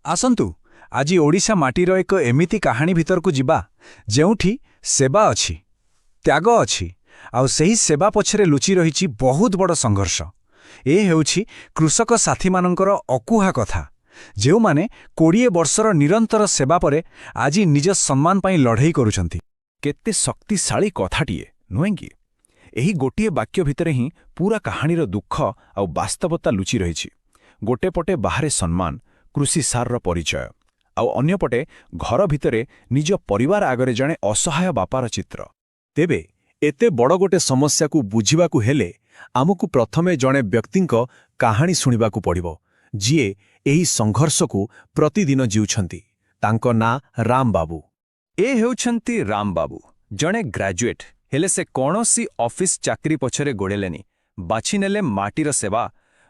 ଆସନ୍ତୁ ଆଜି ଓଡ଼ିଶା ମାଟିର ଏକ ଏମିତି କାହାଣୀ ଭିତରକୁ ଯିବା, ଯେଉଁଠି ସେବା ଅଛି, ତ୍ୟାଗ ଅଛି, ଆଉ ସେହି ସେବା ପଛରେ ଲୁଚି ରହିଛି ବହୁତ ବଡ଼ ସଂଘର୍ଷ। ଏ ହେଉଛି କୃଷକ ସାଥୀମାନଙ୍କର ଅକୁହା କଥା, ଯେଉଁମାନେ 20 ବର୍ଷର ନିରନ୍ତର ସେବା ପରେ ଆଜି ନିଜ ସମ୍ମାନ ପାଇଁ ଲଢ଼େଇ କରୁଛନ୍ତି। କେତେ ଶକ୍ତିଶାଳୀ କଥାଟିଏ, ନୁହେଁ କି? ଏହି ଗୋଟିଏ ବାକ୍ୟ ଭିତରେ ହିଁ ପୁରା କାହାଣୀର ଦୁଃଖ ଆଉ ବାସ୍ତବତା ଲୁଚି ରହିଛି। ଗୋଟେ ପଟେ ବାହାରେ ସମ୍ମାନ, କୃଷି ସାରର ପରିଚୟ, ଆଉ ଅନ୍ୟପଟେ ଘର ଭିତରେ ନିଜ ପରିବାର ଆଗରେ ଜଣେ ଅସହାୟ ବାପାର ଚିତ୍ର। ତେବେ ଏତେ ବଡ଼ ଗୋଟେ ସମସ୍ୟାକୁ ବୁଝିବାକୁ ହେଲେ ଆମକୁ ପ୍ରଥମେ ଜଣେ ବ୍ୟକ୍ତିଙ୍କ କାହାଣୀ ଶୁଣିବାକୁ ପଡ଼ିବ, ଯିଏ ଏହି ସଂଘର୍ଷକୁ ପ୍ରତିଦିନ ଜିଉଛନ୍ତି। ତାଙ୍କ ନାଁ ରାମବାବୁ। ଏ ହେଉଛନ୍ତି ରାମବାବୁ, ଜଣେ ଗ୍ରାଜୁଏଟ୍। ହେଲେ ସେ କୌଣସି ଅଫିସ ଚାକିରି ପଛରେ ଗୋଡ଼େଇଲେନି, ବାଛିନେଲେ ମାଟିର ସେବା।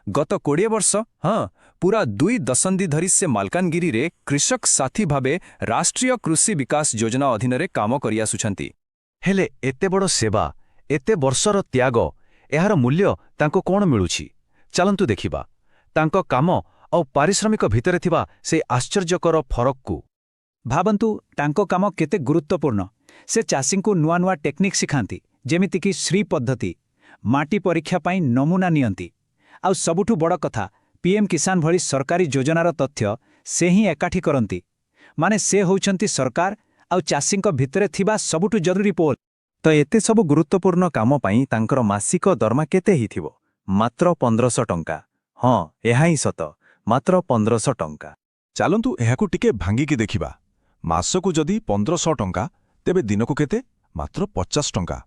ଗତ 20 ବର୍ଷ, ହଁ, ପୁରା 2 ଦଶନ୍ଧି ଧରି ସେ ମାଲକାନଗିରିରେ କୃଷକ ସାଥୀ ଭାବେ ରାଷ୍ଟ୍ରୀୟ କୃଷି ବିକାଶ ଯୋଜନା ଅଧୀନରେ କାମ କରିଆସୁଛନ୍ତି। ହେଲେ ଏତେ ବଡ଼ ସେବା, ଏତେ ବର୍ଷର ତ୍ୟାଗ, ଏହାର ମୂଲ୍ୟ ତାଙ୍କୁ କ'ଣ ମିଳୁଛି? ଚାଲନ୍ତୁ ଦେଖିବା ତାଙ୍କ କାମ ଆଉ ପାରିଶ୍ରମିକ ଭିତରେ ଥିବା ସେଇ ଆଶ୍ଚର୍ଯ୍ୟକର ଫରକକୁ। ଭାବନ୍ତୁ, ତାଙ୍କ କାମ କେତେ ଗୁରୁତ୍ୱପୂର୍ଣ୍ଣ। ସେ ଚାଷୀଙ୍କୁ ନୂଆ ନୂଆ ଟେକ୍ନିକ୍ ଶିଖାନ୍ତି, ଯେମିତିକି ଶ୍ରୀ ପଦ୍ଧତି, ମାଟି ପରୀକ୍ଷା ପାଇଁ ନମୁନା ନିଅନ୍ତି। ଆଉ ସବୁଠୁ ବଡ଼ କଥା, ପିଏମ୍ କିଷାନ ଭଳି ସରକାରୀ ଯୋଜନାର ତଥ୍ୟ ସେ ହିଁ ଏକାଠି କରନ୍ତି। ମାନେ ସେ ହେଉଛନ୍ତି ସରକାର ଆଉ ଚାଷୀଙ୍କ ଭିତରେ ଥିବା ସବୁଠୁ ଜରୁରୀ ପୋଲ। ତ ଏତେ ସବୁ ଗୁରୁତ୍ୱପୂର୍ଣ୍ଣ କାମ ପାଇଁ ତାଙ୍କର ମାସିକ ଦରମା କେତେ ହେଇଥିବ? ମାତ୍ର 1500 ଟଙ୍କା। ହଁ, ଏହା ହିଁ ସତ, ମାତ୍ର 1500 ଟଙ୍କା। ଚାଲନ୍ତୁ ଏହାକୁ ଟିକେ ଭାଙ୍ଗିକି ଦେଖିବା। ମାସକୁ ଯଦି 1500 ଟଙ୍କା, ତେବେ ଦିନକୁ କେତେ? ମାତ୍ର 50 ଟଙ୍କା।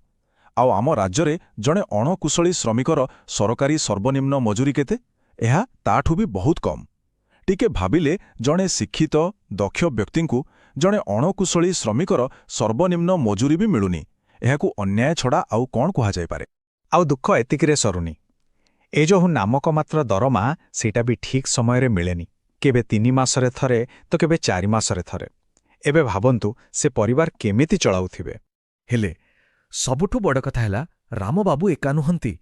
ଆଉ ଆମ ରାଜ୍ୟରେ ଜଣେ ଅଣକୁଶଳୀ ଶ୍ରମିକର ସରକାରୀ ସର୍ବନିମ୍ନ ମଜୁରୀ କେତେ? ଏହା ତାଠୁ ବି ବହୁତ କମ୍। ଟିକେ ଭାବିଲେ, ଜଣେ ଶିକ୍ଷିତ ଦକ୍ଷ ବ୍ୟକ୍ତିଙ୍କୁ ଜଣେ ଅଣକୁଶଳୀ ଶ୍ରମିକର ସର୍ବନିମ୍ନ ମଜୁରୀ ବି ମିଳୁନି। ଏହାକୁ ଅନ୍ୟାୟ ଛଡ଼ା ଆଉ କ'ଣ କୁହାଯାଇପାରେ? ଆଉ ଦୁଃଖ ଏତିକିରେ ସରୁନି। ଏ ଯୋଉ ନାମକ ମାତ୍ର ଦରମା, ସେଇଟା ବି ଠିକ୍ ସମୟରେ ମିଳେନି। କେବେ 3 ମାସରେ ଥରେ ତ କେବେ 4 ମାସରେ ଥରେ। ଏବେ ଭାବନ୍ତୁ, ସେ ପରିବାର କେମିତି ଚଳାଉଥିବେ? ହେଲେ ସବୁଠୁ ବଡ଼ କଥା ହେଲା, ରାମବାବୁ ଏକା ନୁହନ୍ତି।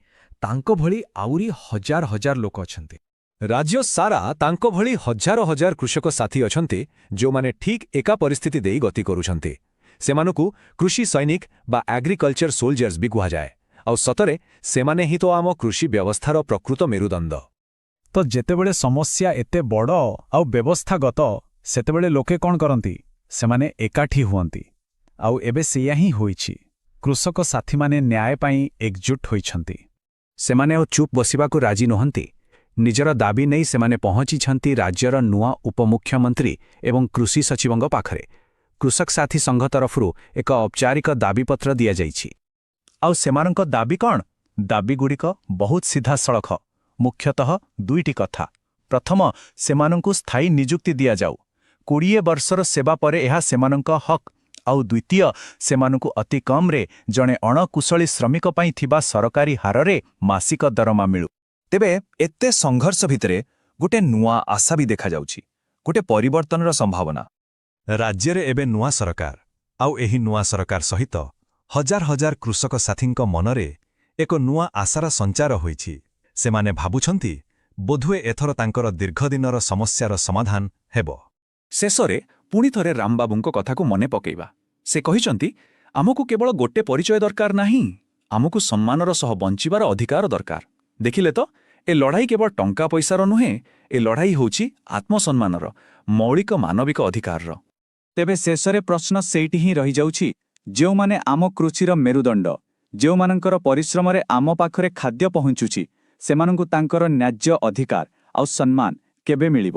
ତାଙ୍କ ଭଳି ଆହୁରି ହଜାର ହଜାର ଲୋକ ଅଛନ୍ତି। ରାଜ୍ୟ ସାରା ତାଙ୍କ ଭଳି ହଜାର ହଜାର କୃଷକ ସାଥୀ ଅଛନ୍ତି, ଯେଉଁମାନେ ଠିକ୍ ଏକା ପରିସ୍ଥିତି ଦେଇ ଗତି କରୁଛନ୍ତି। ସେମାନଙ୍କୁ କୃଷି ସୈନିକ ବା ଆଗ୍ରିକଲଚର ସୋଲଜର୍ସ ବି କୁହାଯାଏ। ଆଉ ସତରେ ସେମାନେ ହିଁ ତ ଆମ କୃଷି ବ୍ୟବସ୍ଥାର ପ୍ରକୃତ ମେରୁଦଣ୍ଡ। ତ ଯେତେବେଳେ ସମସ୍ୟା ଏତେ ବଡ଼ ଆଉ ବ୍ୟବସ୍ଥାଗତ, ସେତେବେଳେ ଲୋକେ କ'ଣ କରନ୍ତି? ସେମାନେ ଏକାଠି ହୁଅନ୍ତି। ଆଉ ଏବେ ସେଇଆ ହିଁ ହୋଇଛି। କୃଷକ ସାଥୀମାନେ ନ୍ୟାୟ ପାଇଁ ଏକଜୁଟ ହୋଇଛନ୍ତି। ସେମାନେ ଆଉ ଚୁପ୍ ବସିବାକୁ ରାଜି ନୁହନ୍ତି। ନିଜର ଦାବି ନେଇ ସେମାନେ ପହଞ୍ଚିଛନ୍ତି ରାଜ୍ୟର ନୂଆ ଉପମୁଖ୍ୟମନ୍ତ୍ରୀ ଏବଂ କୃଷି ସଚିବଙ୍କ ପାଖରେ। କୃଷକ ସାଥୀ ସଂଘ ତରଫରୁ ଏକ ଔପଚାରିକ ଦାବିପତ୍ର ଦିଆଯାଇଛି। ଆଉ ସେମାନଙ୍କ ଦାବି କ'ଣ? ଦାବିଗୁଡ଼ିକ ବହୁତ ସିଧାସଳଖ। ମୁଖ୍ୟତଃ ଦୁଇଟି କଥା। ପ୍ରଥମ, ସେମାନଙ୍କୁ ସ୍ଥାୟୀ ନିଯୁକ୍ତି ଦିଆଯାଉ। 20 ବର୍ଷର ସେବା ପରେ ଏହା ସେମାନଙ୍କ ହକ୍। ଆଉ ଦ୍ୱିତୀୟ, ସେମାନଙ୍କୁ ଅତି କମ୍ରେ ଜଣେ ଅଣକୁଶଳୀ ଶ୍ରମିକ ପାଇଁ ଥିବା ସରକାରୀ ହାରରେ ମାସିକ ଦରମା ମିଳୁ। ତେବେ ଏତେ ସଂଘର୍ଷ ଭିତରେ ଗୋଟେ ନୂଆ ଆଶା ବି ଦେଖାଯାଉଛି, ଗୋଟେ ପରିବର୍ତ୍ତନର ସମ୍ଭାବନା। ରାଜ୍ୟରେ ଏବେ ନୂଆ ସରକାର, ଆଉ ଏହି ନୂଆ ସରକାର ସହିତ ହଜାର ହଜାର କୃଷକ ସାଥୀଙ୍କ ମନରେ ଏକ ନୂଆ ଆଶାର ସଞ୍ଚାର ହୋଇଛି। ସେମାନେ ଭାବୁଛନ୍ତି, ବୋଧହୁଏ ଏଥର ତାଙ୍କର ଦୀର୍ଘଦିନର ସମସ୍ୟାର ସମାଧାନ ହେବ। ଶେଷରେ ପୁଣି ଥରେ ରାମବାବୁଙ୍କ କଥାକୁ ମନେ ପକେଇବା। ସେ କହିଛନ୍ତି, ଆମକୁ କେବଳ ଗୋଟେ ପରିଚୟ ଦରକାର ନାହିଁ, ଆମକୁ ସମ୍ମାନର ସହ ବଞ୍ଚିବାର ଅଧିକାର ଦରକାର। ଦେଖିଲେ ତ, ଏ ଲଢ଼ାଇ କେବଳ ଟଙ୍କା ପଇସାର ନୁହେଁ, ଏ ଲଢ଼ାଇ ହେଉଛି ଆତ୍ମସମ୍ମାନର, ମୌଳିକ ମାନବିକ ଅଧିକାରର। ତେବେ ଶେଷରେ ପ୍ରଶ୍ନ ସେଇଠି ହିଁ ରହିଯାଉଛି। ଯେଉଁମାନେ ଆମ କୃଷିର ମେରୁଦଣ୍ଡ, ଯେଉଁମାନଙ୍କର ପରିଶ୍ରମରେ ଆମ ପାଖରେ ଖାଦ୍ୟ ପହଞ୍ଚୁଛି, ସେମାନଙ୍କୁ ତାଙ୍କର ନ୍ୟାଯ୍ୟ ଅଧିକାର ଆଉ ସମ୍ମାନ କେବେ ମିଳିବ?